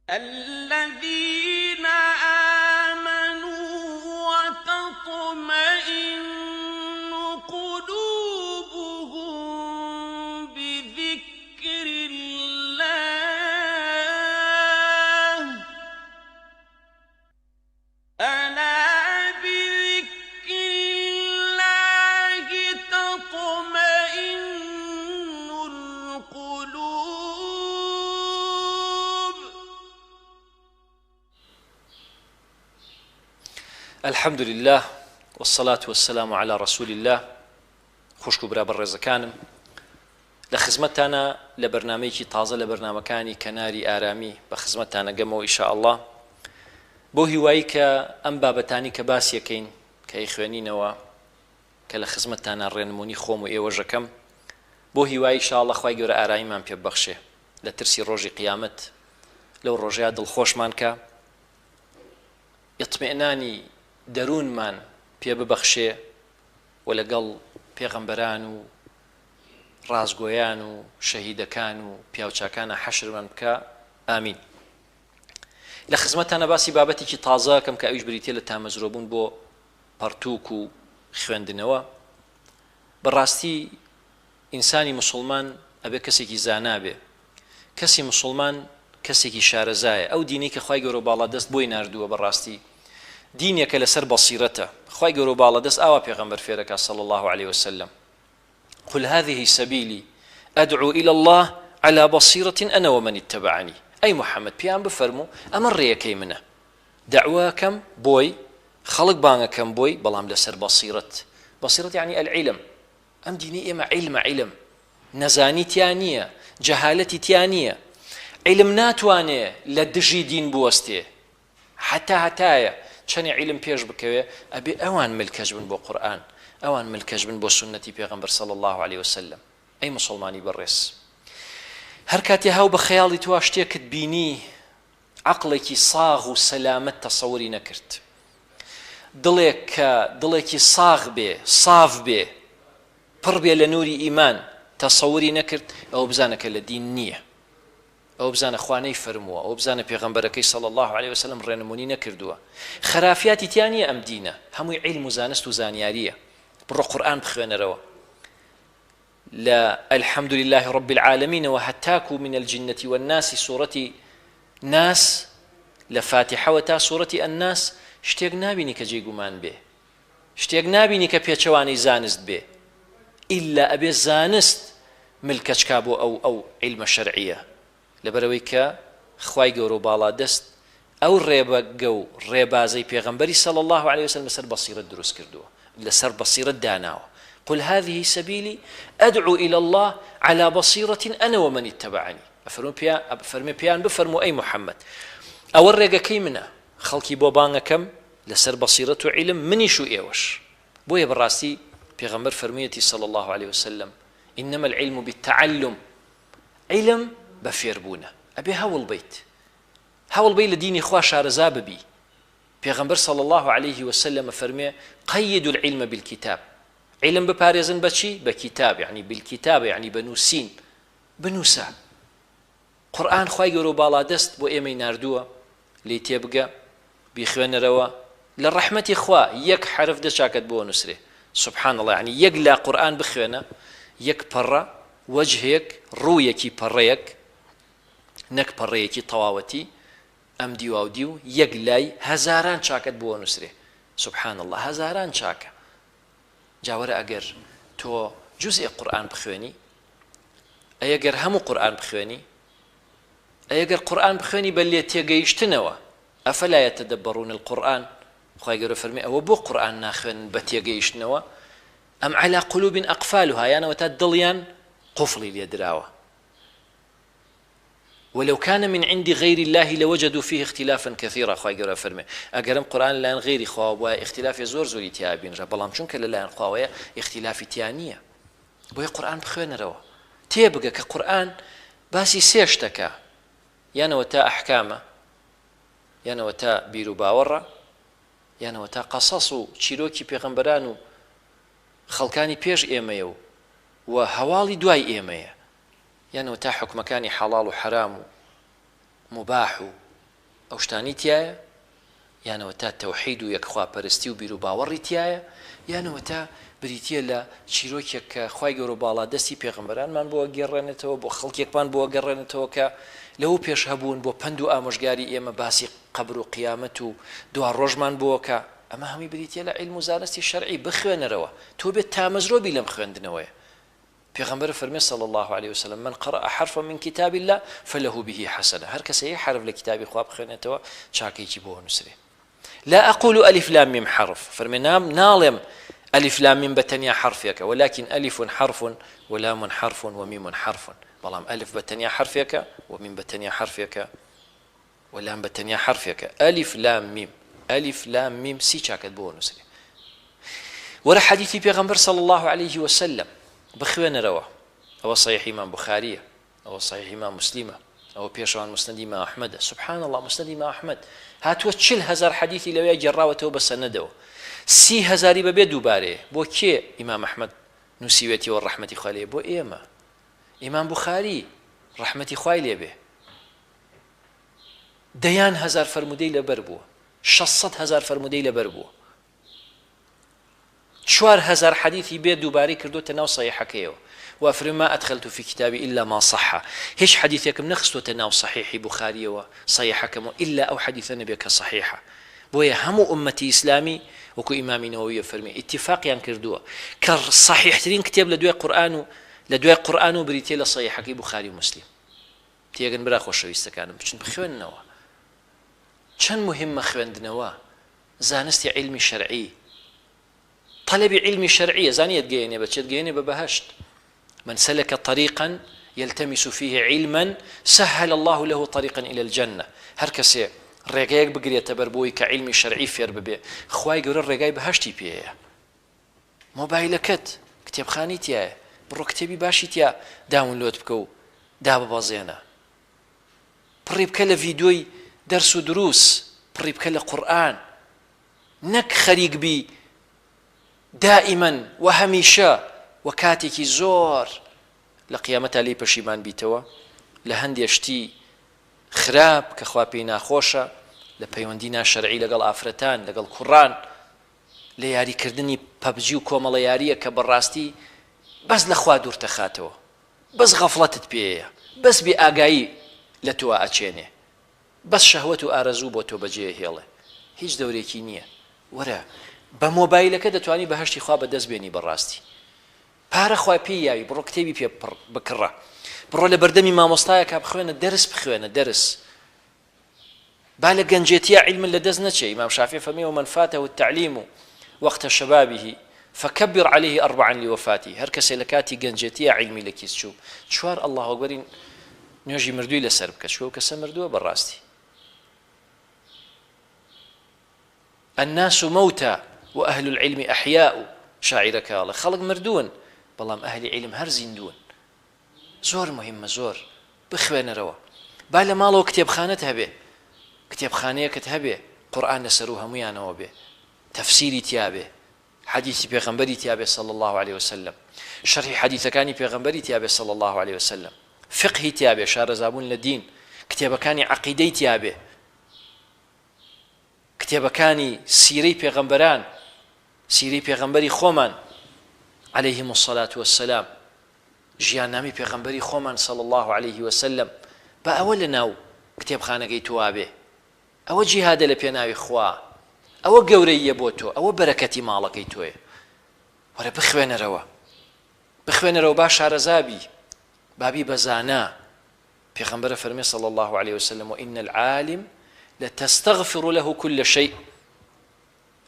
الذین آمنوا وتطمئن قلوبهم بذکر اللە الا بذکر اللە تطمئن القلوب. الحمد للە والصلاة والسلام علی رسول اللە خوشک و برا بەڕێزەکانم لە خزمەتتانە لە بەرنامەیەکی تازە لە بەرنامەکانی کەناری ئارامی بە خزمەتتانە گەمەوە ئیشا ئەڵڵا بەو هیوایی کە ئەم بابەتانی کە باسیەکەین کە ئەیخوێنینەوە کە لە خزمەتتانە ڕێنمونی خۆم و ئێوەشەکەم بۆ هیوایی ئیشاڵڵا خوای گەورە ئارامیمان پێ ببەخشێ لە ترسی ڕۆژی قیامەت لەو ڕۆژەیا دڵخۆشمان کا ئیطمئنانی دەروونمان پێ ببەخشێ و لەگەڵ پێغەمبەران و ڕاستگۆیان و شەهیدەکان و پیاوچاکانا حەشرمان بکا ئامین. لە خزمەتتانە باسی بابەتێکی تازە ئەکەم کە ئەویش بریتیە لە تامەزرۆبوون بۆ پەڕتووک و خوێندنەوە. بەڕاستی ئینسانی موسوڵمان ئەبێ کەسێکی زانا بێ. کەسی موسوڵمان کەسێکی شارەزایە. ئەو دینەی کە خوای گەورەو باڵادەست بۆی ناردووە بەڕاستی دینێکە لەسەر بەسیرەتە. خوای گەورەو باڵادەست ئاوا پێغەمبەر فێرەکا صلی اللە علیە وسلم. قل هذه سبیلی ادعو الی اللە علی بصیرە انا ومن اتبعنی ئەی محمد پێیان بفەرموو ئەمە ڕێیەکەی منە دەعوە ئەکەم بۆی خەڵک بانگ ئەکەم بۆی بەڵام لەسەر بەسیرەت بەسیرەت یعنی العلم ئەم دینەی ئێمە عیلمە عیلم نەزانی تیا نییە جەهالەتی تیا نییە عیلم ناتوانێ لە دژی دین بوەستێ هەتا هەتایە چەنێ عیلم پێش بکەوێ ئەبێ ئەوان ملکەچ بن بۆ قورئان ئەوان ملکەچ بن بۆ سوننەتی پێغەمبەر صلی اللە علیە وسلم ئەی موسڵمانی بەڕێز هەر کاتێ هاو بە خەیاڵی توا شتێکت بینی عەقڵێکی ساغ و سەلامەت تەسەوری نەکرد دڵێک کە دڵێکی ساغ بێ ساف بێ پڕ بێ لە نوری ئیمان تەسەوری نەکرد ئەوە بزانە کە لە دین نییە ئەوە بزانە خوا نەیفەرمووە، ئەوە بزانە پێغەمبەرەکەی صلی اللە علیە وسلم ڕێنمونی نەکردووە. خەرافیاتی تیا نییە ئەم دینە، هەمووی عیلم و زانست و زانیارییە. بڕۆ قورئان بخوێنەرەوە لە الحمد للە رب العالمینەوە هەتاکو من الجنة والناس سورەتی ناس لە فاتیحەوە تا سورەتی الناس شتێک نابینی کە جێی گومان بێ. شتێک نابینی کە پێچەوانەی زانست بێ ئیلا ئەبێ زانست ملکەچ کا بۆ ئەو ئەو عیلمە شەرعیە لەبەرئەوەی کە خوای گەورە و باڵادەست ئەو ڕێگە و ڕێبازەی پێغەمبەری صلی اللە علیە وسلم لەسەر بەصیرەت دروست کردووە لەسەر بەصیرەت داناوە قل هذه سبیلی ادعو الی اللە علی بصیرة انا ومن اتبعنی ئەفەرموێ پێیان بفەرموو ئەی محمد ئەوە ڕێگەکەی منە خەڵکی بۆ بانگ ئەکەم لەسەر بەسیرەت و عیلم منیش و ئێوەش بۆیە بەڕاستی پێغەمبەر فەرموویەتی صلی اللە علیە وسلم انما العلم بالتعلم عیلم بە فێربوونە ئەبێ هەوڵ بیت هەوڵ بی لە دینی خوا شارەزا ببی پێغەمبەر صلی اللە علیه وسلم فەرمێ قیدوا العلم بالکتاب عیلم بپارێزن بەچی بە کتاب یعنی بالکتاب یعنی بە نووسین بنووسە قورئان خوای گەورەو باڵادەست بۆ ئێمەی ناردووە لێی تێبگە بیخوێنەرەوە لە ڕەحمەتی خوا یەک حەرف دە چاکەت بۆ نوسرێ سبحان اللە یەعنی یەک لا قورئان بخوێنە یەک پەڕە وەجهێک ڕوویەکی پەڕەیەک نەک پەڕەیەکی تەواوەتی ئەم دیواو دیو یەک لای هەزاران چاکەت بۆ نوسرێ سبحان اللە هەزاران چاکە جا وەرە ئەگەر تۆ جوزئێک قورئان بخوێنی ئەی ئەگەر هەموو قورئان بخوێنی ئەی ئەگەر قورئان بخوێنی بە لێ تێگەیشتنەوە افلا یتدبرون القرآن خوای گەورە فەرمی ئەوە بۆ قورئان ناخوێنن بە تێگەیشتنەوە ئەم علی قلوب اقفالها یانەوە تا دڵیان قفڵی لێ دراوە ولو کان من عند غیر اللە لوجدوا فیه اختلافا کثیرا خوای گەورە ئەفەرموێ ئەگەر ئەم قورئان لەلایەن غەیری خواوە بوایە ئیختلافێ زۆر زۆری تیا ئەبینرا بەڵام چونکە لەلایەن خواوەیە ئیختلافی تیا نییە بۆیە قورئان بخوێنەرەوە تێبگە کە قورئان باسی سێ شتەکە یانەوە تا ئەحکامە یانەوە تا بیروباوەڕە یانەوە تا قەسەس و چیرۆکی پێغەمبەران و خەڵکانی پێش ئێمەیە و و هەواڵی دوای ئێمەیە یان وەتا حوکمەکانی حەڵاڵ و حەرام و موباح و. ئەو شتانەی تیایە یان ئەوەتا تەوحید و یەکخواپەرستی و بیروباوەڕی تیایە یان ئەوەتا بریتیە لە چیرۆکێک کە خوای گەورە باڵادەستی پێغەمبەرانمان بۆ ئەگێڕێنێتەوە بۆ خەڵکێکمان بۆ ئەگەڕێنێتەوە کە لەوە پێش هەبوون بۆ پەند و ئامۆژگاری ئێمە باسی قەبر و قیامەت و دواڕۆژمان بۆ کە ئەمە هەمووی بریتیە لە عیلم و زانستی شەرعی بخوێنەرەوە تۆ بێت تامەزرۆ بی لەم خوێندنەوەیە پێغەمبەر فەرمی صلی اللە علیە وسلم من قرأ حرفا من کتاب اللە فله به حسنە هەر کەسێ یەک حەرف لە کیتابی خوا بخوێنێتەوە چاکەیەکی بۆ نووسرێ لا أقول ألف لام ميم حرف فەرمێ نام ناڵێم ألف لام ميم بە تەنیا حەرفێکە ولكن ألف حرف ولام حرف وميم حرف بەڵام ئەلف بە تەنیا حەرفێکە و میم بە تەنیا حەرفێکە و لام بە تەنیا حەرفێکە ئەلیف لام میم ئەلیف لام میم سی چاکەت بۆ نووسرێ وەرە حەدیثی پێغەمبەر صلی الله علیه وسلم بخوێنەرەوە ئەوە صحیح ئیمام بخاریە ئەوە صحیح ئیمام مسلمە ئەوە پێشەوان مسندی ئیمام ئەحمەدە سبحان الله مسندی ئیمام ئەحمەد هاتووە 40 هەزار حەدیثی لەوێ گێڕاوەتەوە بە سەنەدەوە سی هەزاری بەبێ دووبارەیە بۆ کێ ئیمام ئەحمەد نووسیوێتیەوە ڕەحمەتی خوای لێ بۆ ئێمە ئیمام بخاری ڕەحمەتی خوای لێ بێ دەیان هەزار فەرموودەی لەبەر بووە، 600 هەزار فەرموودەی لەبەر بووە، 4000 حەدیثی بێ دووبارەی کردوتە ناو سەحیحەکەیەوە و ئەفرمێ ما أدخلت في كتابي إلا ما صح هیچ حەدیثێکم نەخستۆتە ناو صحیحی بوخاریەوە صحیحەکەمەوە ئیلا ئەو حەدیثە نەبێ کە صحیحە بۆیە هەموو ئوممەتی ئیسلامی وەکو ئیمامی نەوەوی فەرمی ئیتیفاقیان کردووە کە صحیحترین کتێب لە دوای قورئان و لە دوای قورئان و بریتیە لە صحیحەکەی بوخاری و مسلم تێگەن برا خۆشەویستەکانم بچن بخوێننەوە چەند موهیمە خوێندنەوە زانستی عیلمی شەرعی طلبی عیلمی شەرعیە زانی ئەتگەیەنێ بە چێت گەیەنێ بە بەهەشت من سلك طريقا يلتمس فيه علما سهل الله له طريقا إلى الجنة هەر کەسێ ڕێگەیەک بگرێتە بەر بۆی کە عیلمی شەرعی فێر ببێ خوای گەورە ڕێگای بەهەشتی پێیە مۆبایلەکەت کتێبخانەی تیایە بڕۆ کتێبی باشی تیا داونلۆد بکە و داببەزێنە پڕی بکە لە ڤیدۆی دەرس و دروس پڕی بکە لە قورئان نەک خەریک بی دائیمەن و هەمیشە و کاتێکی زۆر لە قیامەتا لێی پەشیمان بیتەوە لە هەندێ شتی خراپ کە خوا پێی ناخۆشە لە پەیوەندی ناشەرعی لەگەڵ ئافرەتان لەگەڵ کوڕان لە یاری کردنی پەبجی و کۆمەڵە یاریە کە بەڕاستی بەس لە خوا دوورتەخاتەوە بەس غەفڵەتت پێیە بەس بێ ئاگایی لە تۆ ئەچێنێ بەس شەهوەت و ئارەزوو بۆ تۆ بەجێ هێڵێ هیچ دەورێکی نیە وەرە بە مۆبایلەکە دەتوانی بەهەشتی خوا بەدەست بێنی بەڕاستی پارە خوا پێی یاوی بڕۆ کتێبی پێ بکڕە بڕۆ لە بەردەمی مامۆستایەکە بخوێنە دەرس بخوێنە دەرس با لە گەنجێتیا عیلمت لە دەست نەچێ، ئیمام شافعی فەرمووی، ومن فاته التعلیم وقت شبابه فکبر علیه اربعا لوفاته، هەر کەسێ لە کاتی گەنجێتیا عیلمی لە کیس چوو، چوار اللە اکبری نوێژی مردووی لەسەر بکە، چونکە ئەو کەسە مردووە بەڕاستی. الناس موتى وأهل العلم أحیاء، شاعیرەکە ئەڵێ خەڵک مردوون بەڵام ئەهلی عیلم هەر زیندوون. زۆر مهمە زۆر بخوێنەرەوە با لە ماڵەوە کتێبخانەت هەبێ کتێبخانەیەکت هەبێ قورئان لە سەروو هەموویانەوە بێ تەفسیری تیا بێ حەدیثی پێغەمبەری تیا بێ صلی الله علیه وسلم شەرحی حەدیثەکانی پێغەمبەری تیا بێ صلی الله علیه وسلم فقهی تیا بێ شارەزابوون لە دین کتێبەکانی عەقیدەی تیا بێ کتێبەکانی سیرەی پێغەمبەران سیرەی پێغەمبەری خۆمان علیهم الصلاة والسلام ژیاننامەی پێغەمبەری خۆمان صلی اللە علیه وسلم با ئەوە لە ناو کتێبخانەکەی تۆا بێ ئەوە جیهادە لە پێناوی خوا ئەوە گەورەییە بۆ تۆ ئەوە بەرەکەتی ماڵەکەی تۆیە وەرە بخوێنەرەوە بخوێنەرەوە با شارەزا بی با بی بە زانا پێغەمبەرە فەرمێ صلی الله علیه وسلم وإن العالم لتستغفر له كل شيء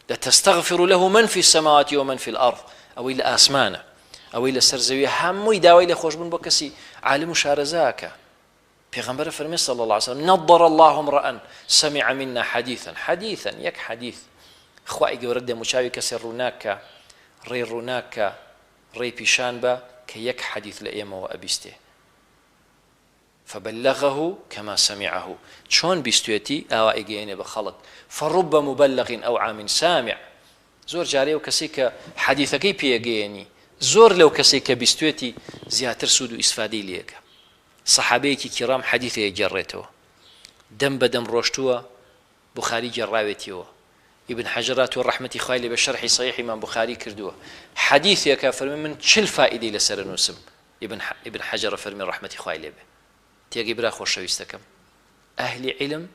لتستغفر له من فی السماوات ومن فی الارض ئەوەی لە ئاسمانە ئەوەی لەسەر زەویە هەمووی داوای لێخۆشبوون بۆ کەسی عالم و شارەزاکە پێغەمبەر فەرمی صلی الله علیه وسلم نضر الله امرا سمع منا حديثا حديثا یەک حدیث خوای گەورە دەموچاوی کەسێ ڕووناکە ڕێی ڕووناکە ڕێی پیشان بە کە یەک حەدیث لە ئێمەوە ئەبیستێ فبلغه کما سمعه، چۆن بیستوێتی ئاوا ئەیگەیەنێ بە خەڵک، فرب مبلغ اوعی من سامع، زۆر جارێ ئەو کەسەی کە حەدیثەکەی پێ ئەگەیەنی زۆر لەو کەسەی کە بیستوێتی زیاتر سوود و ئیسفادەی لێ ئەکا. سەحابەیەکی کیڕام حەدیثێ ئەگێڕێتەوە دەم بە دەم ڕۆشتووە. بوخاری گێڕاوێتیەوە ئیبن حەجەر هاتووە ڕەحمەتی خوای لێ بێ شەرحی سەحیحی ئیمام بوخاری کردووە حەدیثێکە فەرمی من 40 فائیدەی لەسەر نووسم ئیبن ئیبن حەجەر فەرمی ڕەحمەتی خوای لێ بێ تێگەی برا خۆشەویستەکەم ئەهلی عیلم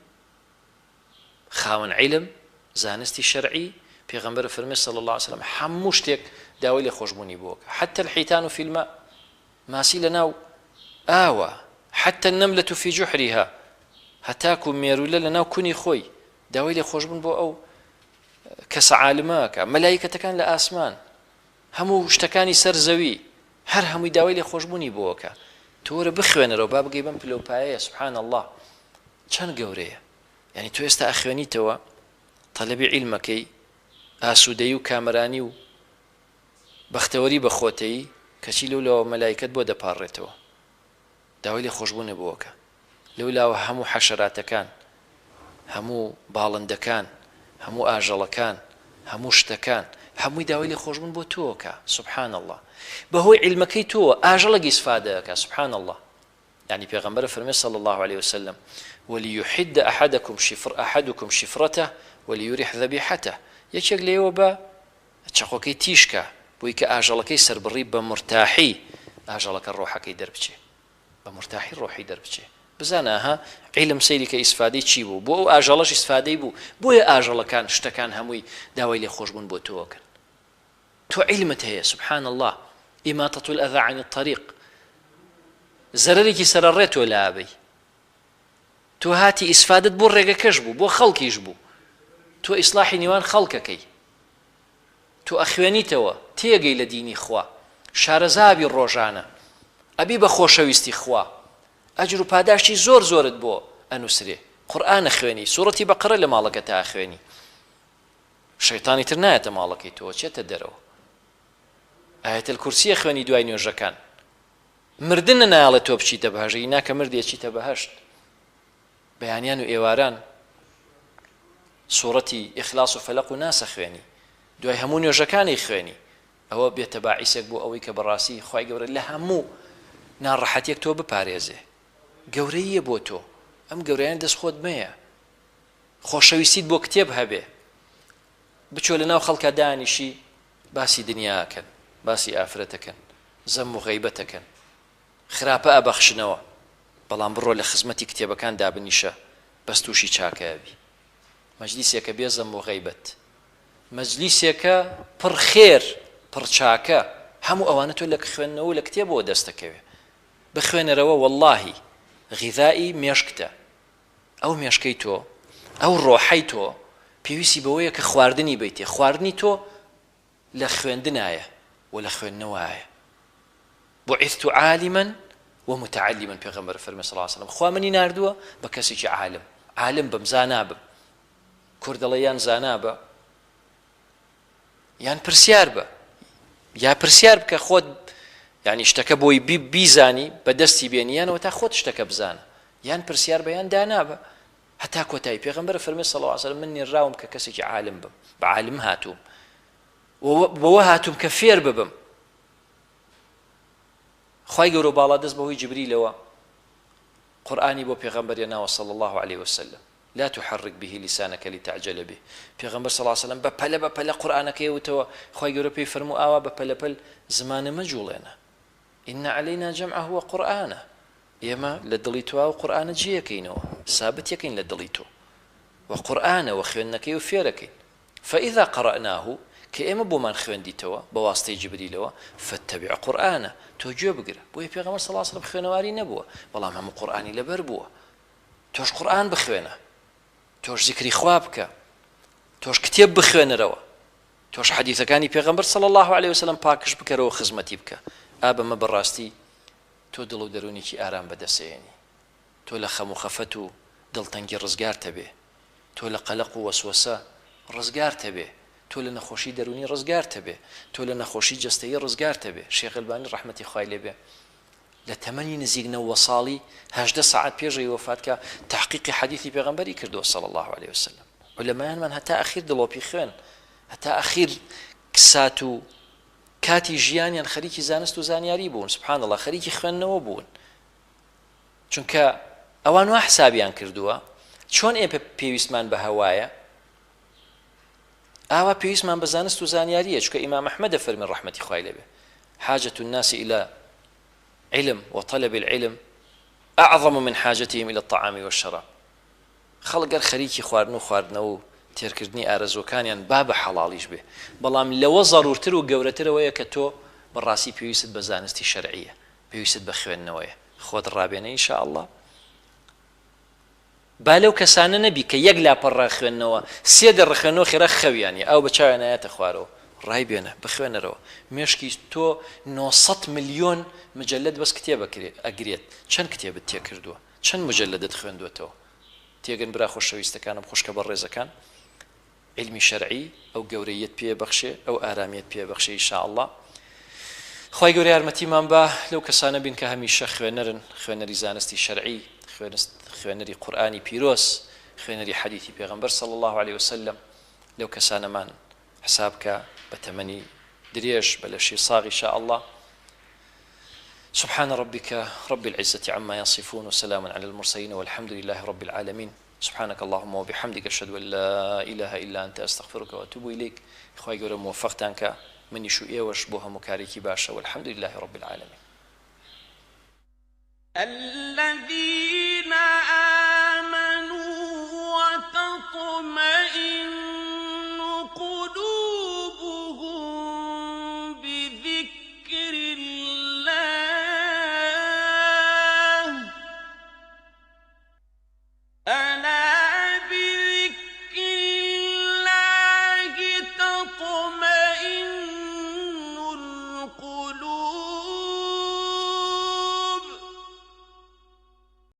خاوەن عیلم زانستی شەرعی پێغەمبەر فەرمی صلی اللە علیه وسلم هەموو شتێک داوای لێخۆشبوونی بۆ حتى الحيتان في الماء ماسی لەناو ئاوە حتى النملة في جحرها هەتاکو مێرولە لەناو کونی خۆی داوای لێخۆشبوون بۆ ئەو کەسە عالمە ئەکا، مەلایکەتەکان لە ئاسمان، هەموو شتەکانی سەر زەوی، هەر هەمووی داوای لێخۆشبوونی بۆ ئەکا. تۆ وەرە بخوێنەرەوە با بگەی بەم پلە و پایەیە، سبحان اللە چەند گەورەیە. یانی تۆ ئێستا ئەخوێنیتەوە، تەلەبی عیلمەکەی، ئاسوودەیی و کامەرانی و بەختەوەری بە خۆتەیی، کەچی لەولاوە مەلایکەت بۆ دەپاڕێتەوە. داوای لێخۆشبوونە بۆ ئەکا. لەولاوە هەموو حەشەراتەکان، هەموو باڵندەکان، هەموو ئاژەڵەکان، هەموو شتەکان، هەمووی داوای لێخۆشبوون بۆ تۆ ئەکا. سبحان اللە. بەهۆی عیلمەکەی تۆوە ئاژەڵێک ئیسفادە ئەکا. سبحان اللە. یعنی پێغەمبەر فەرموێ صلی اللە علیه وسلم وليحد احدکم شفر احدکم شفرته وليرح ذبیحته یەکێک لێوە بە چەقۆکەی تیژ کا بۆی کە ئاژەڵەکەی سەربڕی بە مورتاحی ئاژەڵەکە ڕۆحەکەی دەربچێ بە مورتاحی ڕۆحی دەربچێ بزانە ها عیلم سەیری کە ئیسفادەی چی بوو بۆ ئەو ئاژەڵەش ئیسفادەی بوو بۆیە ئاژەڵەکان شتەکان هەمووی داوای لێخۆشبوون بۆ تۆ ئەکەن تۆ عیلمت هەیە سبحان اللە إماطة الأذى عن الطريق زەرەرێکی سەرەڕێ تۆ لابەی تۆ هاتی ئیسفادەت بۆ ڕێگەکەش بوو بۆ خەڵکیش بوو تۆ ئیسلاحی نێوان خەڵکەکەی تۆ ئەخوێنیتەوە تێگەی لە دینی خوا شارەزابی ڕۆژانە ئەبی بە خۆشەویستی خوا ئەجر و پاداشتی زۆر زۆرت بۆ ئەنوسرێ قورئان ئەخوێنی سوڕەتی بەقەرە لە ماڵەکەتا ئەخوێنی شەیتانی تر نایەتە ماڵەکەی تۆ چێتە دەرەوە ئایەت الکرسی ئەخوێنی دوای نوێژەکان مردن نایەڵێ تۆ بچیتە بەهەشت ئینا کە مردی ئەچیتە بەهەشت بەیانیان و ئێواران سوڕەتی ئیخلاص و فەلەق و ناس ئەخوێنی دوای هەموو نوێژەکانی خوێنی ئەوە بێتە باعیسێک بۆ ئەوەی کە بەڕاستی خوای گەورە لە هەموو ناڕەحەتیەک تۆ بپارێزێ گەورەییە بۆ تۆ ئەم گەورەیان دەست خۆت مەیە خۆشەویستیت بۆ کتێب هەبێ بچۆ لە ناو خەڵکە دانیشی باسی دنیاکەن باسی ئافرەتەکەن زەم و غەیبەتەکەن خراپە ئەبەخشنەوە بەڵام بڕۆ لە خزمەتی کتێبەکان دابنیشە بەس توشی چاکە ئەبی مەجلیسێکە بێ زەم و غەیبەت مەجلیسێکە پڕ خێر پڕ چاکە هەموو ئەوانە تۆ لە خوێندنەوە و لە کتێبەوە دەستەکەوێ بخوێنەرەوە وەڵاهی غیذائی مێشکتە ئەو مێشکەی تۆ ئەو ڕۆحەی تۆ پێویستی بەوەیە کە خواردنی بیتێ خواردنی تۆ لە خوێندنایە و لە خوێندنەوایە بعثت عالما ومتعلما پێغەمبەر فەرمی صلی اللە علیه وسلم خوا منی ناردووە بە کەسێکی عالم عالم بم زانا بم کورد دەڵێ یان زانا بە یان پرسیار بە یا پرسیار بکە خۆت یعنی شتەکە بۆی بیزانی بە دەستی بێنی یانەوە تا خۆت شتەکە بزانە یان پرسیار بە یان دانا بە هەتا کۆتایی پێغەمبەر فەرمی صلی اللە علیه وسلم من نێراوم کە کەسێکی عالم بم بە عالم هاتووم بەوە هاتووم کە فێر ببم خوای گەورە و باڵادەست بەهۆی جبریلەوە قورئانی بۆ پێغەمبەر هێناوە صلی اللە علیه وسلم لا تحرک به لسانک لتعجل به پێغەمبەر صلی اللە علیه وسلم بە پەلە بە پەلە قورئانەکەی وتەوە خوای گەورە پێی فەرموو ئاوا بە پەلە پەل زمانە مەجوڵێنە ان علینا جمعه وقرآنه ئێمە لە دڵی تۆ ئەو قورئانە جێیەکەینەوە سابتیەکەین لە دڵی تۆ و قورئانە و خوێندنەکەی و فێرەکەین فاذا قرأناه کە ئێمە بۆمان خوێندیتەوە بە واسطەی جبریلەوە فاتبع قرآنە تۆ گوێ بگرە بۆیە پێغەمبەر صلی اللە علیه وسلم خوێنەواری نەبووە بەڵام هەموو قورئانی لەبەر بووە تۆش قورئان بخوێنە تۆش زیکری خوا بکە تۆش کتێب بخوێنەرەوە تۆش حەدیثەکانی پێغەمبەر صلی الله علیه وسلم پاکش بکەرەوە خزمەتی بکە ئا بەمە بەڕاستی تۆ دڵ و دەروونێکی ئارام بەدەسێنی تۆ لە خەم و خەفەت و دڵتەنگی ڕزگارتەبێ تۆ لە قەلەق و وەسوەسە ڕزگارتەبێ، تۆ لە نەخۆشی دەروونی ڕزگارتەبێ، تۆ لە نەخۆشی جەستەیی ڕزگارتەبێ، شێخ ئەلبانی ڕەحمەتی خوای لێ بێ لە تەمەنی نزیک نەوە ساڵی 18 سەعات پێش ئەوەی وەفات کا تەحقیقی حەدیثی پێغەمبەری کردووە صلی اللە علیه وسلم. عولەمایانمان هەتا ئەخیر دڵۆپی خوێن، هەتا ئەخیر سات و کاتی ژیانیان خەریکی زانست و زانیاری بوون، سبحان اللە خەریکی خوێندنەوە بوون. چونکە ئەوان وا حسابیان کردووە. چۆن ئێمە پێویستمان بە هەوایە ئاوا پێویستمان بە زانست و زانیاریە چونکە ئیمام ئەحمەد دەفەرمێ ڕەحمەتی خوای لێ بێ حاجة الناس الى علم وطلب العلم اعظم من حاجتهم الى الطعام والشراب خەڵک گەر خەریکی خواردن و خواردنەوە و تێرکردنی ئارەزووەکانیان با بە حەڵاڵیش بێ بەڵام لەوە زەرورتر و گەورەتر ئەوەیە کە تۆ بەڕاستی پێویستت بە زانستی شەرعیە پێویستت بە خوێندنەوەیە خۆت ڕابێنە ان شاء اللە با لەو کەسانە نەبی کە یەک لاپەڕە خوێندنەوە سێ دەڕ خوێندنەوە خێرا خەویان یە ئاو بە چاویان ئایەتە خوارەوە ڕای بێنە بخوێنەرەوە مێشکی تۆ 900 ملیۆن مجلد بەس کتێب ئەگرێت چەند کتێبت تێکردووە چەند مجلدت خوێندووەتەوە تێگەن برا خۆشەویستەکانم خوشکە بەڕێزەکان عیلمی شەرعی ئەو گەورەییەت پێ بەخشێ ئەو ئارامیەت پێ بەخشێ ان شاء اللە خوای گەورە یارمەتیمان با لەو کەسانە بین کە هەمیشە خوێنەرن خوێنەری زانستی شەرعی خوێنست خوێنەری قورئانی پیرۆز خوێنەری حەدیثی پێغەمبەر صلی الله علیه وسلم لەو کەسانەمان حساب کە بە تەمەنی درێژ بە لەشی ساغ ان شاء الله سبحان ربك رب العزة عما يصفون وسلام على المرسلين والحمد لله رب العالمين سبحانك اللهم وبحمدک اشهد ان لا اله الا انت استغفرک واتوب الیک خوای گەورە موفقتان کا منیش و ئێوەش بۆ هەموو کارێکی باشە والحمد لله رب العالمین. الذین.